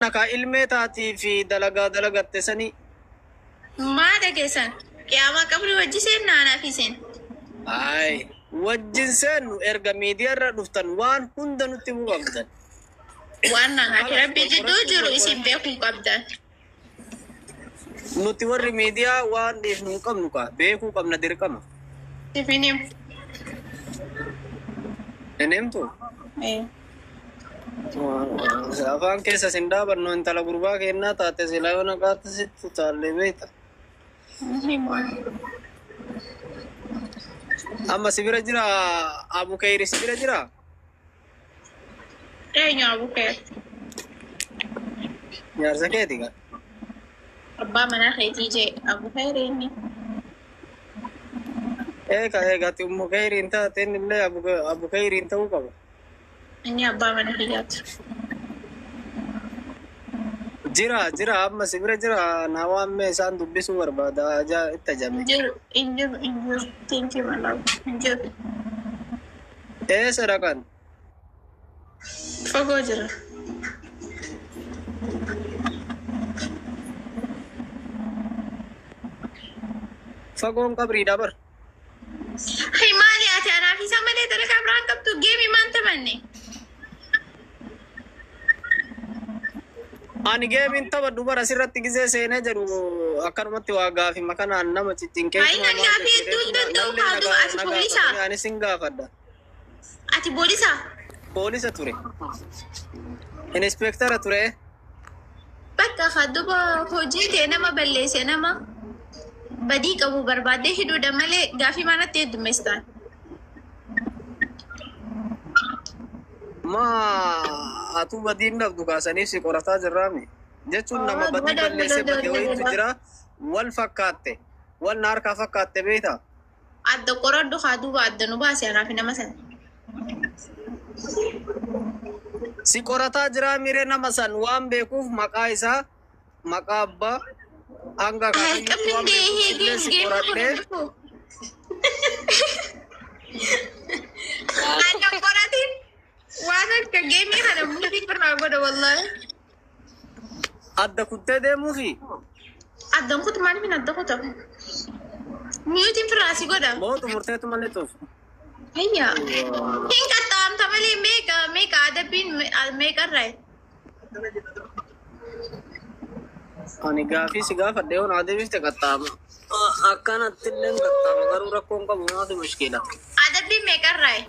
Ka ilmee taatii fi dalagaa dalagatte sanii. Maa dhageessan? Qiyaamaa qabri wajji seenna anaa fi isin. Ay, wajjin seennu erga miidiyaa irra dhuftan waan hunda nutti himuu qabdan. Waan anaa fi Rabbi jidduu jiru isin beekuu qabdan. Nuti warri miidiyaa waan dhiifnu hin qabnu kaa beekuu qabna dirqama. Siif hin himu. Hin himtu? Afaan keessa sin dhaabannu intala gurbaa kennaa taate silaa yoo naqaatti sitti taallee beekta. Amma si bira jira Abu Kayri si bira jira? Eenyu Abu Kayr? Jaarsa keeti gaa. Abbaa manaa keetii jee Abu Kayr inni. Eega eegati Ummu Kayriin taate inni illee Abu Kayriin ta'uu qaba. Inni abbaa mana kiyyaati. Jira jira amma si bira jira na waan mee isaan dubbisuu barbaada ajaa itti ajame. Hin jiru hin jiru hin jiru. Thank you my love. Hin jiru. Eessa dhaqan? Fagoo jira. Fagoon qabriidha bar. Hay maali ati anaaf isa malee dalagaa biraan qabdu geemii maan taphanne? Ani geemiin taphadhu bara asirratti gizee seenee jedhu akkanumatti waa gaafi makanaan nama ciccinqee. Hayi nan gaafii hedduu hin danda'u kaaduu ati poolisa. Anis hin gaafadha. Ati poolisa. Poolisa ture. Inspektara ture. Bakka duuba hojii ta'e nama balleesse nama badii qabu barbaaddee hidhuudha malee gaafii manatti heddummeessitan. Ma atuu badiin dhabdu kaasaniif si qorataa jirraami. Jechuun nama badii balleessee badii wayiitu jira. Wal fakkaatte. Wal na harkaa fakkaatte beektaa? Adda qoradhu haa duuba adda nu baase anaaf nama sana. Si qorataa jiraa miree nama san waan beekuuf maqaa isaa maqaa abbaa hanga akaakayyuutti waan beekuuf illee si qoradhee Adda qoratiin waan akka geemii kana murtii birraa godha wallaahi. Adda kuttee deemuufi Addan kutu maaliif adda kuta? Miyuutiin firraa si godha. moo xumurteetu malee xuuf. Hayya. Hin qaxxaamta malee meeqa meeqa adabbiin meeqarraa? Ani gaafii si gaafadhe yoo naa deebifte qaxxaama. Akkanatti illee qaxxaama garuu rakkoon qabu maatu mushkila. Adabbiin meeqarraa?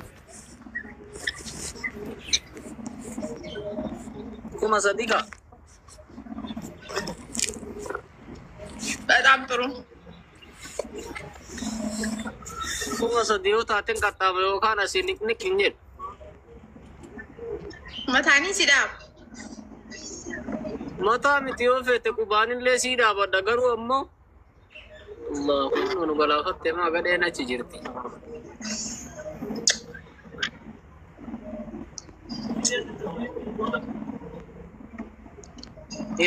3000 ka. በጣም ጥሩ። 3000 yoo taateen qaxxaama yookaan asii niqniq hin jedhu. Mataanii si dhaaba. Mataa miti yoo feete qubaanillee sii dhaabadha garuu ammoo Allahu nu galaafatte maa gadheen achi jirti.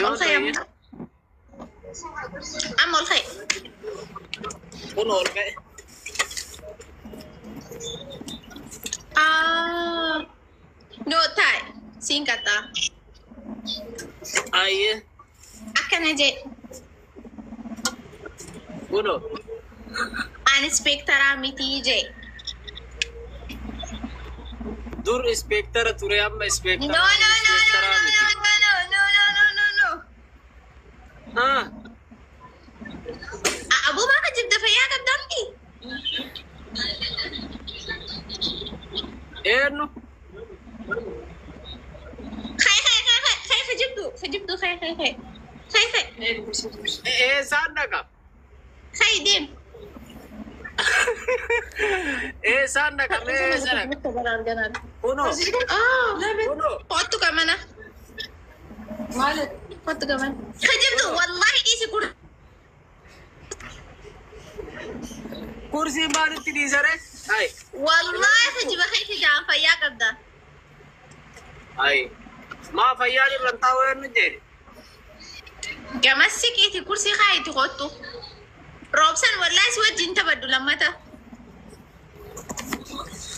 Ol ka'e amma. Amma ol ka'e. Kun ol ka'e. Ah, no taa'e siin qaxxaa. Ayyee Akkana jedhe. kunoo. Ani inspektaraa mitii jedhe. Dur inspektara ture amma No inspektara no no no inspektara no miti. no no no no no no no. Ah, Abuu maa jibda fayyaa qabdaa miti? Eenyu? Ka'e ka'e ka'e ka'e ka'e kijibdu kijibdu ka'e ka'e ka'e ka'e ka'e Eessaan dhaqa? ka'e deem. Eessaan dhaqa? Mee eessa dhaqa? Kunoo. Kunoo. Kottu gamana. Kottu gamana. Kijibdu wallahi dhiisi kur. Kursii maalitti dhiisare? Ayi. Wallahi kijiba kee kijaan fayyaa qabda. Ayi. Maa fayyaan irra hin taa'u eenyu jedhe? Gamas siqiiti kursii kaayitti kottu. Roobsan wallahi si wajjin taphadhu lammata.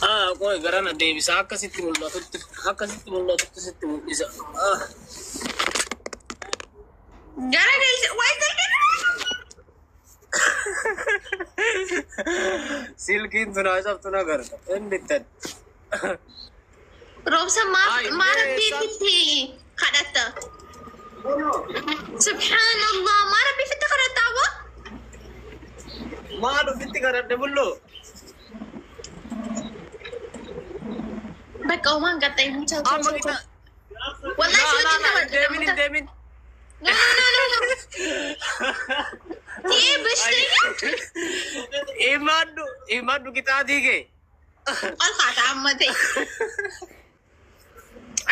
Ah, qoy garana deebisa akkasitti mul'atutti akkasitti mul'atutti sitti mul'isa. Ah. Wayi silkiin. Silkiin tun haasoftu na garta. Inni tan. Roobsa maaf Ay, maa mee rabbiifitti kadhatta? Subhaanallah, maa rabbiifitti kadhatta aboo? Maal ofitti kadhadhe bulloo? Bakka uumaan qaxxee mucaa Amma kita. Wallahi si Laa wajjin laa laa taphadha deemin hin namoota. deemin. No, no, no, no, no. Tee bashteen Imaadhu imaadhu qixaatii kee. ol kaata amma ta'e.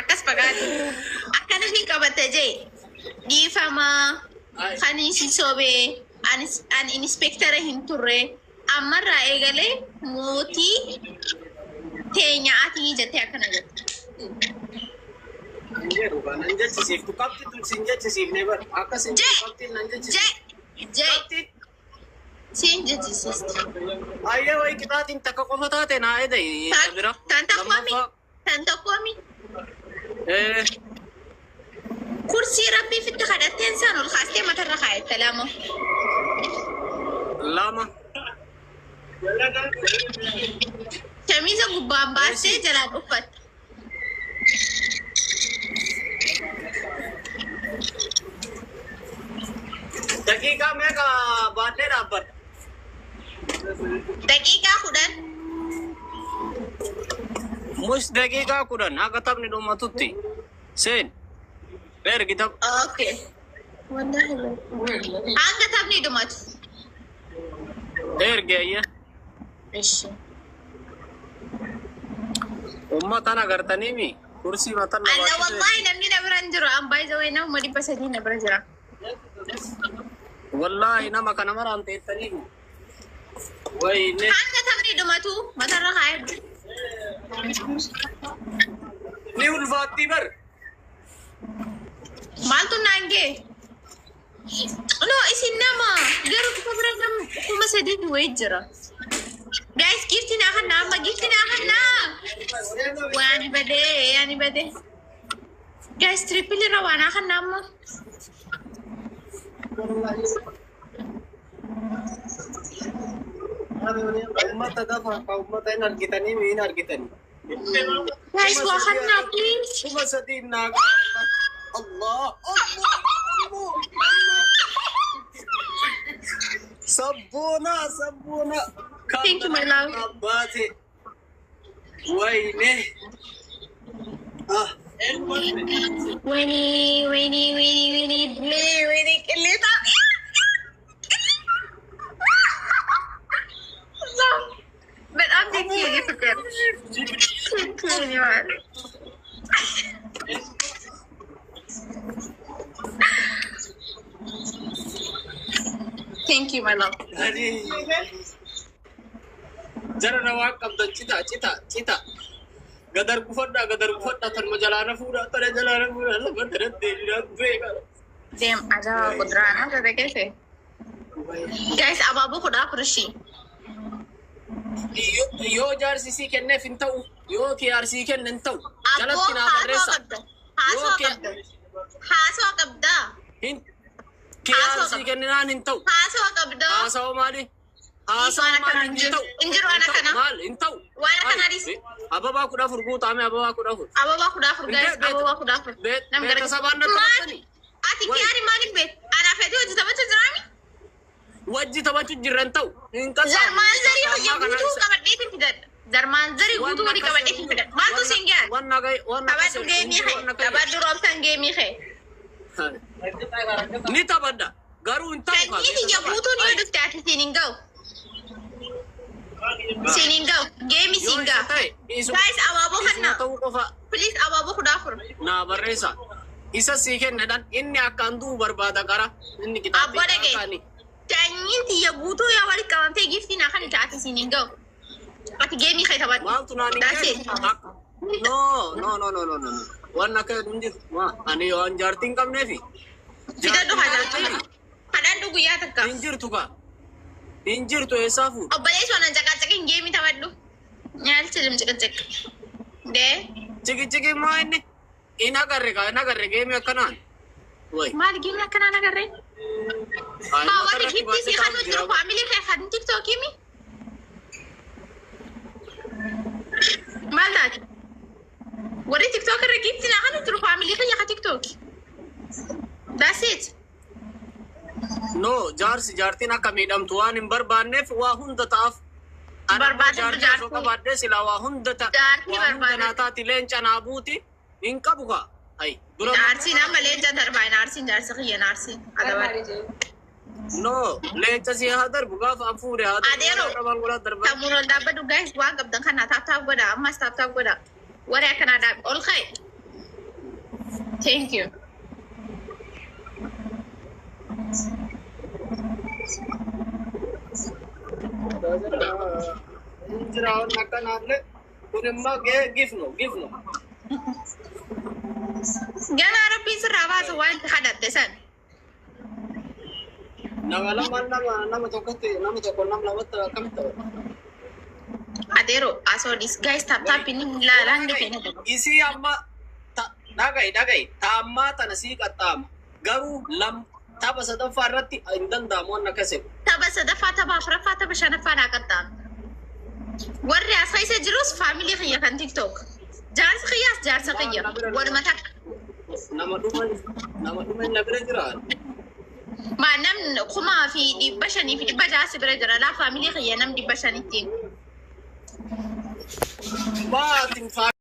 Akkas fagaate. Akkana hin qabatte jee. Dhiifamaa kan isin sobee ani inspektara hin turre ammarraa eegalee mootii teenya atii jettee akkana jette. Hin jedhu kan nan jechisiiftu qabxi tun sin jechisiifne bar akkas hin Jee! jedhu qabxiin nan jechisiiftu. Jee! Jee! Qabxiin Siin jechisiisti. ayyee wayi qixaatiin takka qofa taate naa ede bira. Tan tokkoomi. Lammaffaa Tan tokkoomi. eh Kursii rabbii fitti kadhatteen san ol kaastee matarra kaa'ette lama. Lama. Shamiisa gubbaan baastee jalaan uffatte. Daqiiqaa meeqa baadhee dhaabbadha? Daqiiqaa 10. Mus daqiiqaa 10 haga taphni dhumatutti. Seen. Ergi tapha. Okay. Hanga taphni dhumatu. Ergi ayya. Ishi. Uummatan agartaniimi kursii matan na Alla baachisee. wallahi namni na bira hin jiru. An baay'ee wayi nama 300 na bira jira. Wallaahi nama kana maraan teessaniiru. Wayne. Hanga taphni dhumatu matarra kaa'edhu. Ni ulfaattii bar. Maaltu naan ga'e? No, isin nama garuu kufa bira nam 3000 wayii jira. Guys, gifti naa kannaa amma gifti naa kannaa. Waan badee, yaani badee. Guys, triple irra waan naa kannaa amma. Uummata dafa ka uummata hin argitanii hin argitanii. Guys, waa kannaa please. 3000 naa Allah Allah Allah. Sabboona sabboona. Thank you, my love. Abbaate. Wayne. Ah. ወይኔ ወይኔ ወይኔ ወይኔ ወይኔ ቅሌታ በጣም thank you የኔ ፍቅር thank you የኔ ማር። Thank you, my love. Jara na waan qabdan cita cita cita. Gadar gufadhaa gadar gufadhaa tanuma jalaana fuudhaa tana jalaana fuudhaa lafa tana deebinaa du'e kana. Deem ajaa kuduraa na keesse. Guys, abaaboo 14 ishii. Yoo jaarsi sii kenneef hin ta'u yoo KRC kenne hin ta'u. Abboo Jalatti naa haasawaa barreessa. qabda. Haasawaa qabda. Haasawaa qabda. Hin KRC kenninaan hin ta'u. Haasawaa qabda. Haasawaa maali? Haasawaa Waan maali akkanaa hin ta'u. hin jiru waan akkanaa. Maal hin ta'u. Waan akkanaa dhiisi. Ababaa 14 guutaame ababaa 14. Ababaa 14 guys, ababaa 14. Nam gara Beetasabaan natti Maal? taphattanii? Ati Wayi. kiyaari maaliif beektu? Anaaf ati hojii taphachuu jiraami? Wajji taphachuu jirran ta'u. Hin qaxxaamu. Zarmaan zarii hojii guutuu qabadheetiin fidadha. Zarmaan zarii guutuu walii qabadheetiin fidadha. Maaltu siin gahan? Wanna gai wanna Taphadhu geemii kee. Taphadhu roobsan geemii kee. Ni taphadha. Garuu hin ta'u. Sanyii tiyya guutuun yoo dhufte ati siin hin ga'u. Siin hin ga'u. Geemii Yoo siin isa ga'a. ta'e isuma Guys, abaaboo isuma kannaa. ta'uu qofa Please abaaboo 14. naa barreessa. Isa sii kennedhaan inni akkaan du'u barbaada qara. Inni kitaabni Abbaa dhagee. akkaani. Sanyiin tiyya guutuu yoo walitti qabamtee giftii naa kan ati siin hin ga'u. Ati geemii kee taphadhu. Maaltu naan hin That's it. kennu? No, no, no, no, no, no. Waan akka hin jiru. Ani waan jaartii hin qabneefi. Fidadhu haa jaartii. Kadhadhu guyyaa takka. Hin jirtu kaa. Hin jirtu eessaa fuudha? Obboleessi waan caqacaqin geemii taphadhu. Nyaalchi caqacaq. Dee. Ciki ciki maa inni? Hin agarre kaa hin agarre geemii akkanaan. Wayi. Maal geemii akkanaan agarree? Maa warri giftii si kan jiru family kee kan TikTokii mi? Maal taate? Warri TikTok irra giftii naa kan jiru family kiyya ka TikTokii. That's it. No, jaarsi jaartiin akka miidhamtu waan hin barbaanneef waa hunda ta'aaf. Barbaadatu jaartii jaartii. osoo qabaadhee silaa waa hunda ta'a. Jaartii Waa hunda barbaadatu. naa taati, leenca naa buuti hin qabu kaa. Hai dura. Aarsiin amma leenca darbaa hin aarsiin, jaarsi kiyya hin aarsiin. Adabaa. No, leenca si haa darbu, gaafa an fuudhe haa darbu. Adeero. Qaban godhaa darba. Sammuun ol dhaabbadhu. Guys, waan qabdan kana tap tap godha, ammas tap tap godha. Warri akkanaa dhaab ol ka'e. Thank you. Jira waan akkanaallee kun immoo gee gifno gifno. Ganaa rabbiin sirraa baasa waan itti kadhatte san. Nama lama, nama nama tokkotti, nama tokko nama lamatti akkamitti ta'u? Adeero asoonis guys, tap tap inni ilaalaa hanga keenya tokko. Isii amma dhaga'i dhaga'i, ta ammaa tana sii qaxxaama. Garuu lam tapha sadaffaa irratti hin danda'amu waan akkasii. Tapha sadaffaa, tapha afuraffaa, tapha shanaffaa naa qaxxaama. Warri as keessa jirus family kiyya kan TikTok. Jaarsi kiyyaas jaarsa kiyya. Waluma takka. Nama dhuma na bira jira. Maa namni 5,506 si bira jira. Laa, family kiyya nam 500tti. Maatiin.